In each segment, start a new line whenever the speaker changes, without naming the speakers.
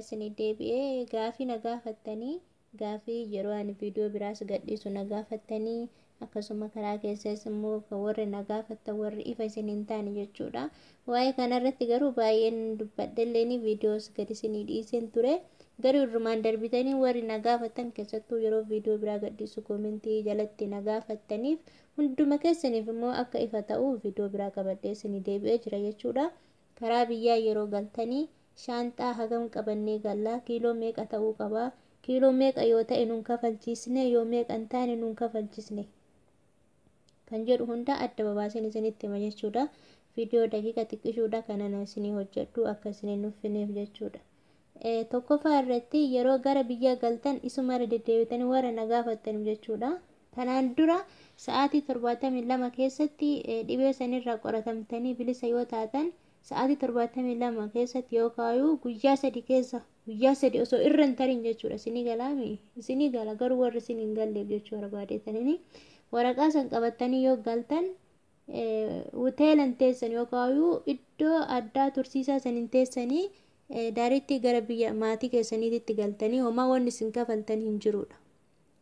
isinii deebi'ee gaafii na gaafattanii, gaafii yeroo ani viidiyoo biraas gadhiisu na gaafattanii, akkasuma karaa keessas immoo kan warri na gaafattan warri ifa isin hin taane jechuudha. Waa'ee kanarratti garuu baay'een dubbadhelleeni viidiyoos gadi isinii dhiiseen ture. Garuu irrumaan darbitanii warri na gaafattan, keessattuu yeroo viidiyoo biraa gadhiisu koomentii jalatti na gaafattaniif, hunduma keessaniif immoo akka ifa ta'u viidiyoo biraa qabadhee isinii deebi'ee jira jechuudha. Karaa biyyaa yeroo galtanii shaanxaa hagam qabannee gallaa, kiiloo meeqa ta'uu qabaa, kiiloo meeqa yoo ta'e nun kafalchiisne, yoo meeqa hin taane nun kafalchiisne kan jedhu hunda adda babaaseen isinitti hima jechuudha. Viidiyoo daqiiqa xiqqishuudha kanan isinii hojjedhu akka isin hin nuffineef jechuudha. Tokkoffaa irratti yeroo gara biyyaa galtan isuma irra deddeebitanii warra na gaafattaniif jechuudha. Tanaan dura sa'aatii 72 keessatti dhibee sanirraa qoratamtanii bilisa yoo taatan, sa'aatii 72 keessatti yookaan guyyaa 3 keessa, guyyaa 3 osoo irra hin tarin jechuudha. Isinii galaami? Isinii gala, garuu warri isin hin galleef jechuu barbaadeetanii, waraqaa san qabattanii yoo galtan hoteela hin teessan yookaan iddoo addaa tursiisaa san hin teessanii, daariitti gara biyya maatii keessaniitti galtanii homaa wanni isin kafaltan hin jirudha.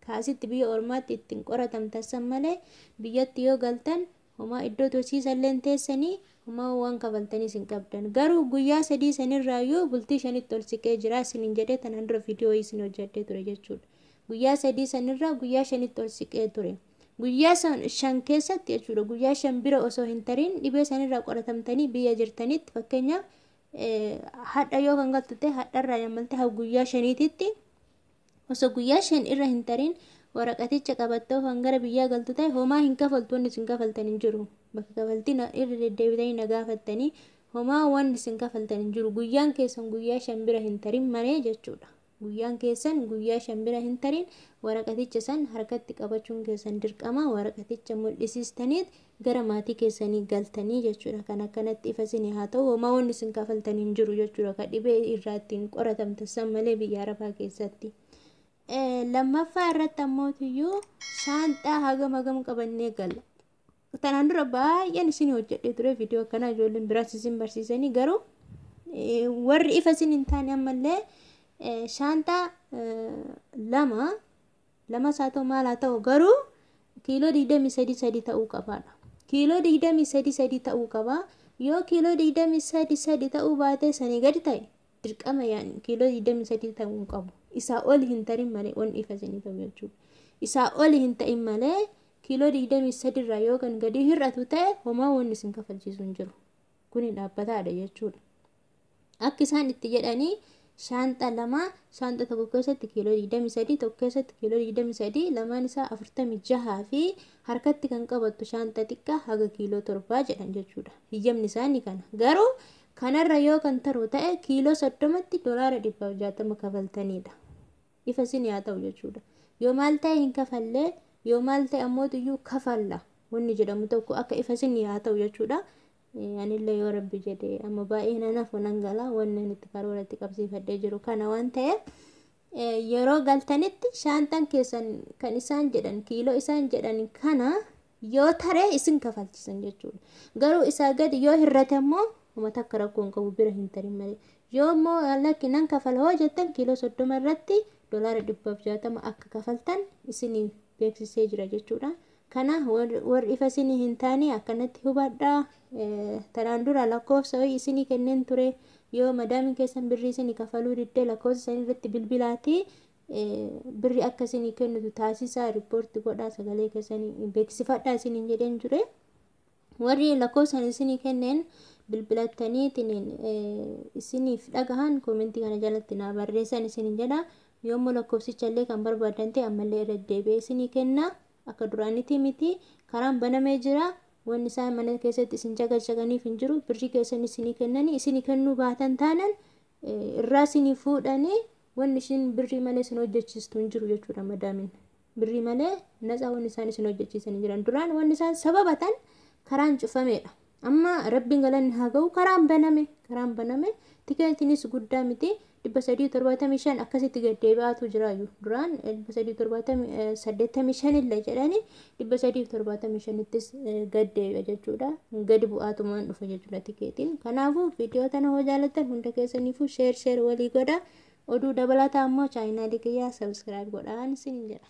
Kaasitti biyya ormaatti ittiin qoratamtan san malee biyyatti yoo galtan homaa iddoo tursiisa illee hin teessanii, homaa waan kafaltanii isin qabdan. Garuu guyyaa 3 sanirraayyuu bultii 5tti ol siqee jira isiniin jedhee tanaan dura viidiyoo isin hojjedhee ture jechuudha. Guyyaa 3 sanirraa guyyaa 5tti ol siqee ture. Guyyaa 5 keessatti jechuudha, guyyaa 5 bira osoo hin tarin dhibee sanirraa qoratamtanii biyya jirtanitti, fakkeenyaaf hadha yoo kan galtu ta'e, hadharraa yammaltee guyyaa 5titti osoo guyyaa 5 irra hin tarin waraqaticha qabattee kan gara biyyaa galtu ta'e, homaa hin kafaltu, wanni isin kafaltan hin jiru. Bakka kafaltiin irra deddeebitanii na gaafattanii, homaa wanni isin kafaltan hin jiru. Guyyaan keessan guyyaa 5 bira hin tarin malee jechuudha. Guyyaan keessan guyyaa 5 bira hin tarin waraqaticha san harkatti qabachuun keessan dirqama, waraqaticha mul'isiistaniit gara maatii keessanii galtanii jechuudha. Kan akkanatti ifa isinii haa ta'u, homaa wanni isin kafaltan hin jiru jechuudha. Kan dhibee irraa ittiin qoratamtan san malee biyya arabaa keessatti. Lammaffaa irratti ammootiyyuu shaanxaa hagam hagam qabannee galla? Tanaan dura baay'een isin hojjedhee ture viidiyoo akkanaa, ijoolleen biraas isin barsiisanii, garuu warri ifa isin hin taane ammallee shaanxaa lama lamas haa ta'u maal haa ta'u, garuu kiiloo 23 3 ta'uu qabaadha. Kiiloo 23 3 ta'uu qaba. Yoo kiiloo 23 3 ta'uu baate, sanii gadi ta'e, dirqama yaani kiiloo 23 ta'uu hin qabu. Isaa oli hin tarin malee, wanni ifa isinii ta'u jechuudha. Isaa oli hin ta'in malee kiiloo 23 irraa yoo kan gadi hir'atu ta'e, homaa wanni isin kafalchiisu hin jiru. Kuni dhaabbataadha jechuudha. Akka isaan itti jedhanii shaanxa lama, shaanxa tokko keessatti kiiloo 23, tokko keessatti kiiloo 23, lamaan isaa 46 fi harkatti kan qabattu shaanxa xiqqaa haga kiiloo 7 jedhan jechuudha. Hiyyamni isaanii kana. Garuu kanarra yoo kan taru ta'e kiiloo 30tti doolaara 160 kafaltanidha. Ifa isin haa ta'u jechuudha. Yoo maal ta'e hin kafallee, yoo maal ta'e ammootiyyuu kafalla wanni jedhamu tokko akka ifa isin haa ta'u jechuudha. Anillee yoo rabbi jedhe amma baay'ee nan hafu, nan gala, wanni ani itti karoora itti qabsiifadhee jiru kana waan ta'eef, yeroo galtanitti shaanxaan keessan kan isaan jedhan, kiiloo isaan jedhan kana yoo taree isin kafalchisan jechuudha. Garuu isaa gadi yoo hir'ate immoo homa takka rakkoo hin qabu, bira hin tarin malee. Yoo immoo lakki nan kafala hoo jettan, kiiloo 30 irratti doolaara 160 akka kafaltan isinii beeksisee jira jechuudha. Kana warri ifa isinii hin taane akkanatti hubadhaa. Tanaan dura lakkoofsa wayii isinii kenneen ture. Yoo madaamiin keessan birrii isinii kafaluu diddee, lakkoofsa isaanii irratti bilbilaatii birri akka isinii kennitu taasisaa, riippoorti godhaa, sagalee keessanii beeksifadhaa isiniin jedheen ture. Warri lakkoofsa isinii kenneen bilbilattaniitiin isiniif dhagahan koomentii kana jalatti naa barreessan isiniin jedha. Yommuu lakkoofsicha illee kan barbaadan ta'e ammallee irra deebi'ee isinii kenna. Akka duraanitti miti, karaan banamee jira. Wanni isaan mana keessatti isin caqacaqaniif hin jiru. Birrii keessan isinii kennanii, isinii kennuu baatan taanan irraa isinii fuudhanii, wanni isin birrii malee isin hojjechiistu hin jiru jechuudha madaamin. Birrii malee natsaa wanni isaan isin hojjechiisan hin jiran. Duraan wanni isaan sababatan karaan cufameedha. Amma rabbiin galanni haa ga'u, karaan baname, karaan baname, tikeetiinis guddaa miti, 375 akkasitti gaddeebi'aatu jiraayu. Duraan 385 illee jedhanii 375ttis gaddeebi'a jechuudha. Gadi bu'aatumaan dhufa jechuudha tikeetiin. Kanaafuu viidiyoo tana hoo jaalattan hunda keessaniifuu share share walii godha. Oduu dabalataa immoo chaayinaalii kiyyaa subscribe godhaan isin jedha.